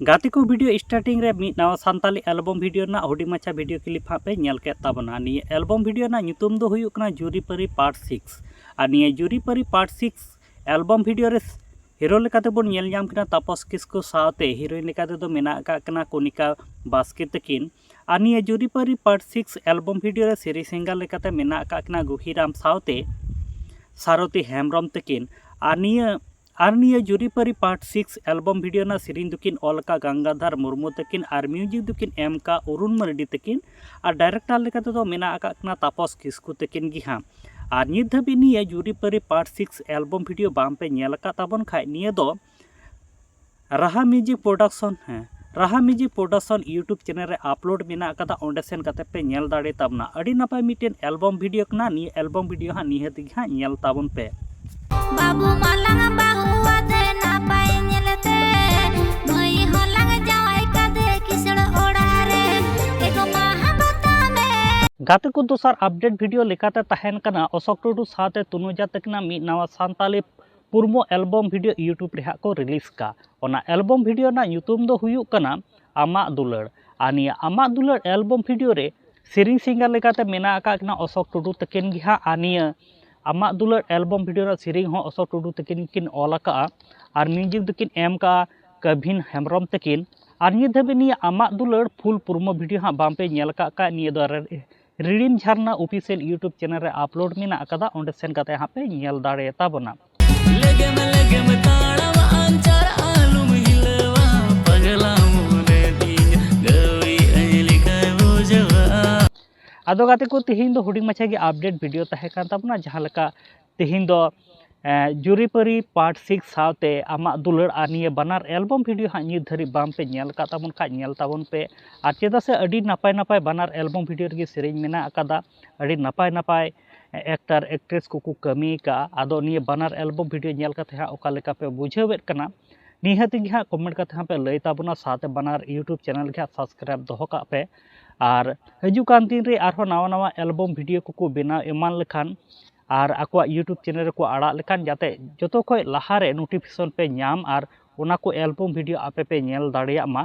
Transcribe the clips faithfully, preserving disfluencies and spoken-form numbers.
ᱜᱟᱛᱮ ᱠᱚ, video starting ᱨᱮ ᱢᱤᱫ ᱱᱟᱣᱟ ᱥᱟᱱᱛᱟᱞᱤ album video ᱨᱮᱱᱟᱜ ᱦᱩᱰᱤᱧ ᱢᱟᱪᱷᱟ video clip ᱦᱟᱸᱜ ᱯᱮ ᱧᱮᱞ ᱠᱮᱫ ᱛᱟᱵᱚᱱᱟ᱾ ᱱᱤᱭᱟᱹ album video ᱨᱮᱱᱟᱜ ᱧᱩᱛᱩᱢ ᱫᱚ ᱦᱩᱭᱩᱜ ᱠᱟᱱᱟ ᱡᱩᱨᱤᱯᱟᱹᱨᱤ part six᱾ ᱟᱨ ᱱᱤᱭᱟᱹ ᱡᱩᱨᱤᱯᱟᱹᱨᱤ part six album video ᱨᱮ hero ᱞᱮᱠᱟᱛᱮ ᱵᱚᱱ ᱧᱮᱞ ᱧᱟᱢ ᱠᱤᱱᱟ ᱛᱟᱯᱚᱥ ᱠᱤᱥᱠᱩ ᱥᱟᱶᱛᱮ heroine ᱞᱮᱠᱟ ᱛᱮᱫᱚ ᱢᱮᱱᱟᱜ ᱟᱠᱟᱫ ᱠᱤᱱᱟ ᱠᱚᱱᱤᱠᱟ ᱵᱟᱥᱠᱮ ᱛᱟᱹᱠᱤᱱ᱾ ᱟᱨ ᱱᱤᱭᱟᱹ ᱡᱩᱨᱤᱯᱟᱹᱨᱤ part six album video ᱨᱮ ᱥᱮᱨᱮᱧ singer ᱞᱮᱠᱟᱛᱮ ᱢᱮᱱᱟᱜ ᱟᱠᱟᱫ ᱠᱤᱱᱟ ᱜᱩᱦᱤᱨᱟᱢ ᱥᱟᱶᱛᱮ ᱥᱟᱨᱚᱛᱤ ᱦᱮᱢᱵᱨᱚᱢ ᱛᱟᱹᱠᱤᱱ᱾ ᱟᱨ ᱱᱤᱭᱟᱹ ᱟᱨ ᱱᱤᱭᱟᱹ ᱡᱩᱨᱤᱯᱟᱹᱨᱤ part six album video ᱨᱮᱱᱟᱜ ᱥᱮᱨᱮᱧ ᱫᱚᱠᱤᱱ ᱚᱞ ᱟᱠᱟᱫ ᱜᱟᱝᱜᱟᱫᱷᱟᱨ ᱢᱩᱨᱢᱩ ᱛᱟᱹᱠᱤᱱ ᱟᱨ music ᱫᱚᱠᱤᱱ ᱮᱢ ᱟᱠᱟᱫ ᱚᱨᱩᱱ ᱢᱟᱨᱰᱤ ᱛᱟᱹᱠᱤᱱ᱾ ᱟᱨ director ᱞᱮᱠᱟ ᱛᱮᱫᱚ ᱢᱮᱱᱟᱜ ᱟᱠᱟᱫ ᱠᱤᱱᱟ ᱛᱟᱯᱚᱥ ᱠᱤᱥᱠᱩ ᱛᱟᱹᱠᱤᱱ ᱜᱮ ᱦᱟᱸᱜ᱾ ᱟᱨ ᱱᱤᱛ ᱫᱷᱟᱹᱵᱤᱡ ᱱᱤᱭᱟᱹ ᱡᱩᱨᱤᱯᱟᱹᱨᱤ part six album video ᱵᱟᱝ ᱯᱮ ᱧᱮᱞ ᱟᱠᱟᱫ ᱛᱟᱵᱚᱱ ᱠᱷᱟᱡ, ᱱᱤᱭᱟᱹ ᱫᱚ ᱨᱟᱦᱟ Music Production, ᱦᱮᱸ, ᱨᱟᱦᱟ Music Production YouTube channel ᱨᱮ upload ᱢᱮᱱᱟᱜ ᱟᱠᱟᱫᱟ, ᱚᱸᱰᱮ ᱥᱮᱱ ᱠᱟᱛᱮ ᱯᱮ ᱧᱮᱞ ᱫᱟᱲᱮ ᱛᱟᱵᱚᱱᱟ᱾ ᱟᱹᱰᱤ ᱱᱟᱯᱟᱭ ᱢᱤᱫᱴᱮᱱ album video ᱠᱟᱱᱟ᱾ ᱱᱤᱭᱟᱹ album video ᱦᱟᱸᱜ ᱱᱤᱦᱟᱹᱛ ᱜᱮ ᱦᱟᱸᱜ ᱧᱮᱞ ᱛᱟᱵᱚᱱ ᱯᱮ᱾ ᱵᱟᱹᱵᱩ ᱢᱟᱞᱟᱝ ᱵᱟᱹᱦᱩ ᱟᱫᱮ ᱱᱟᱯᱟᱭ ᱧᱮᱞᱛᱮ, ᱢᱟᱹᱭ ᱦᱚᱸᱞᱟᱝ ᱡᱟᱶᱟᱭ ᱠᱟᱫᱮ ᱠᱤᱥᱟᱹᱬ ᱚᱲᱟᱜ ᱨᱮ, ᱮᱜᱳ ᱢᱟᱦᱟ ᱵᱟᱛᱟᱢᱮ᱾ ᱜᱟᱛᱮ ᱠᱚ, ᱫᱚᱥᱟᱨ update video ᱞᱮᱠᱟᱛᱮ ᱛᱟᱦᱮᱱ ᱠᱟᱱᱟ ᱚᱥᱳᱠ ᱴᱩᱰᱩ ᱥᱟᱶᱛᱮ ᱛᱩᱱᱩᱡᱟ ᱛᱟᱹᱠᱤᱱᱟᱜ ᱢᱤᱫ ᱱᱟᱣᱟ ᱥᱟᱱᱛᱟᱞᱤ ᱯᱩᱨᱢᱚ album video YouTube ᱨᱮ ᱦᱟᱸᱜ ᱠᱚ release ᱠᱟᱜ᱾ ᱚᱱᱟ album video ᱨᱮᱱᱟᱜ ᱧᱩᱛᱩᱢ ᱫᱚ ᱦᱩᱭᱩᱜ ᱠᱟᱱᱟ ᱟᱢᱟᱜ ᱫᱩᱞᱟᱹᱲ᱾ ᱟᱨ ᱱᱤᱭᱟᱹ ᱟᱢᱟᱜ ᱫᱩᱞᱟᱹᱲ album video ᱨᱮ ᱥᱮᱨᱮᱧ singer ᱞᱮᱠᱟᱛᱮ ᱢᱮᱱᱟᱜ ᱟᱠᱟᱫ ᱠᱤᱱᱟ ᱚᱥᱳᱠ ᱴᱩᱰᱩ ᱛᱟᱹᱠᱤᱱ ᱜᱮ ᱦᱟᱸᱜ᱾ ᱟᱨ ᱱᱤᱭᱟᱹ ᱟᱢᱟᱜ ᱫᱩᱞᱟᱹᱲ album video ᱨᱮᱱᱟᱜ ᱥᱮᱨᱮᱧ ᱦᱚᱸ ᱚᱥᱳᱠ ᱴᱩᱰᱩ ᱛᱟᱹᱠᱤᱱ ᱜᱮᱠᱤᱱ ᱚᱞ ᱟᱠᱟᱫᱼᱟ᱾ ᱟᱨ music ᱫᱚᱠᱤᱱ ᱮᱢ ᱠᱟᱜᱼᱟ ᱠᱟᱵᱷᱤᱱ ᱦᱮᱢᱵᱨᱚᱢ ᱛᱟᱹᱠᱤᱱ᱾ ᱟᱨ ᱱᱤᱛ ᱫᱷᱟᱹᱵᱤᱡ ᱱᱤᱭᱟᱹ ᱟᱢᱟᱜ ᱫᱩᱞᱟᱹᱲ full promo video ᱦᱟᱸᱜ ᱵᱟᱝ ᱯᱮ ᱧᱮᱞ ᱟᱠᱟᱫ ᱠᱷᱟᱡ, ᱱᱤᱭᱟᱹ ᱫᱚ ᱨᱮ-, ᱨᱤᱲᱤᱢ ᱡᱷᱟᱨᱱᱟ official YouTube channel ᱨᱮ upload ᱢᱮᱱᱟᱜ ᱟᱠᱟᱫᱟ, ᱚᱸᱰᱮ ᱥᱮᱱ ᱠᱟᱛᱮ ᱦᱟᱸᱜ ᱯᱮ ᱧᱮᱞ ᱫᱟᱲᱮ ᱛᱟᱵᱚᱱᱟ᱾ ᱞᱮᱜᱮᱢ ᱞᱮᱜᱮᱢ ᱛᱟᱲᱟᱢ ᱟᱧᱪᱟᱨ ᱟᱞᱚᱢ ᱦᱤᱞᱟᱹᱣᱟ, ᱯᱟᱜᱽᱞᱟ ᱢᱚᱱᱮ ᱛᱤᱧ ᱜᱟᱹᱣᱤ ᱟᱹᱧ ᱞᱮᱠᱟᱭ ᱵᱩᱡᱷᱟᱹᱣᱟ᱾ ᱟᱫᱚ ᱜᱟᱛᱮ ᱠᱚ, ᱛᱮᱦᱮᱧ ᱫᱚ ᱦᱩᱰᱤᱧ ᱢᱟᱪᱷᱟ ᱜᱮ update video ᱛᱟᱦᱮᱸ ᱠᱟᱱ ᱛᱟᱵᱚᱱᱟ, ᱡᱟᱦᱟᱸ ᱞᱮᱠᱟ ᱛᱮᱦᱮᱧ ᱫᱚ, ᱮ, ᱡᱩᱨᱤᱯᱟᱹᱨᱤ part six ᱥᱟᱶᱛᱮ ᱟᱢᱟᱜ ᱫᱩᱞᱟᱹᱲ ᱟᱨ ᱱᱤᱭᱟᱹ ᱵᱟᱱᱟᱨ album video ᱦᱟᱸᱜ ᱱᱤᱛ ᱫᱷᱟᱹᱨᱤᱡ ᱵᱟᱝ ᱯᱮ ᱧᱮᱞ ᱟᱠᱟᱫ ᱛᱟᱵᱚᱱ ᱠᱷᱟᱡ, ᱧᱮᱞ ᱛᱟᱵᱚᱱ ᱯᱮ᱾ ᱟᱨ ᱪᱮᱫᱟᱜ ᱥᱮ ᱟᱹᱰᱤ ᱱᱟᱯᱟᱭ ᱱᱟᱯᱟᱭ ᱵᱟᱱᱟᱨ album video ᱨᱮᱜᱮ ᱥᱮᱨᱮᱧ ᱢᱮᱱᱟᱜ ᱟᱠᱟᱫᱟ, ᱟᱹᱰᱤ ᱱᱟᱯᱟᱭ ᱱᱟᱯᱟᱭ actor actress ᱠᱚᱠᱚ ᱠᱟᱹᱢᱤ ᱟᱠᱟᱫᱼᱟ᱾ ᱟᱫᱚ ᱱᱤᱭᱟᱹ ᱵᱟᱱᱟᱨ album video ᱧᱮᱞ ᱠᱟᱛᱮ ᱦᱟᱸᱜ ᱚᱠᱟ ᱞᱮᱠᱟ ᱯᱮ ᱵᱩᱡᱷᱟᱹᱣᱮᱫ ᱠᱟᱱᱟ, ᱱᱤᱦᱟᱹᱛ ᱜᱮ ᱦᱟᱸᱜ comment ᱠᱟᱛᱮ ᱦᱟᱸᱜ ᱯᱮ ᱞᱟᱹᱭ ᱛᱟᱵᱚᱱᱟ, ᱥᱟᱶᱛᱮ ᱵᱟᱱᱟᱨ YouTube channel ᱜᱮ ᱦᱟᱸᱜ subscribe ᱫᱚᱦᱚ ᱠᱟᱜ ᱯᱮ᱾ ᱟᱨ ᱦᱤᱡᱩᱜ ᱠᱟᱱ ᱫᱤᱱ ᱨᱮ ᱟᱨᱦᱚᱸ ᱱᱟᱣᱟ ᱱᱟᱣᱟ album video ᱠᱚᱠᱚ ᱵᱮᱱᱟᱣ ᱮᱢᱟᱱ ᱞᱮᱠᱷᱟᱱ ᱟᱨ ᱟᱠᱚᱣᱟᱜ YouTube channel ᱨᱮᱠᱚ ᱟᱲᱟᱜ ᱞᱮᱠᱷᱟᱱ, ᱡᱟᱛᱮ ᱡᱚᱛᱚ ᱠᱷᱚᱡ ᱞᱟᱦᱟᱨᱮ notification ᱯᱮ ᱧᱟᱢ ᱟᱨ ᱚᱱᱟ ᱠᱚ ᱮᱞᱵᱟᱢ ᱵᱷᱤᱰᱤᱭᱳ ᱟᱯᱮ ᱯᱮ ᱧᱮᱞ ᱫᱟᱲᱮᱭᱟᱜ ᱢᱟ᱾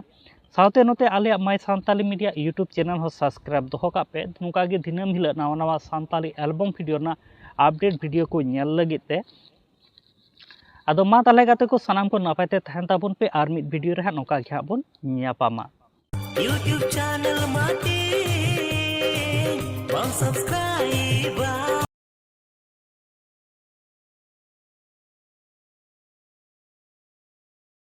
ᱥᱟᱶᱛᱮ ᱱᱚᱛᱮ ᱟᱞᱮᱭᱟᱜ My Santali Media YouTube channel ᱦᱚᱸ subscribe ᱫᱚᱦᱚ ᱠᱟᱜ ᱯᱮ᱾ ᱱᱚᱝᱠᱟ ᱜᱮ ᱫᱤᱱᱟᱹᱢ ᱦᱤᱞᱳᱜ ᱱᱟᱣᱟ ᱱᱟᱣᱟ ᱥᱟᱱᱛᱟᱞᱤ ᱮᱞᱵᱟᱢ ᱵᱷᱤᱰᱤᱭᱳ ᱨᱮᱱᱟᱜ ᱟᱯᱰᱮᱴ ᱵᱷᱤᱰᱤᱭᱳ ᱠᱚ ᱧᱮᱞ ᱞᱟᱹᱜᱤᱫ ᱛᱮ᱾ ᱟᱫᱚ ᱢᱟ ᱛᱟᱦᱚᱞᱮ ᱜᱟᱛᱮ ᱠᱚ, ᱥᱟᱱᱟᱢ ᱠᱚ ᱱᱟᱯᱟᱭ ᱛᱮ ᱛᱟᱦᱮᱱ ᱛᱟᱵᱚᱱ ᱯᱮ, ᱟᱨ ᱢᱤᱫ ᱵᱷᱤᱰᱤᱭᱳ ᱨᱮ ᱦᱟᱸᱜ ᱱᱚᱝᱠᱟ ᱜᱮ ᱦᱟᱸᱜ ᱵᱚᱱ ᱧᱟᱯᱟᱢᱟ᱾ YouTube channel ᱢᱟᱛᱮ ᱵᱟᱢ subscribe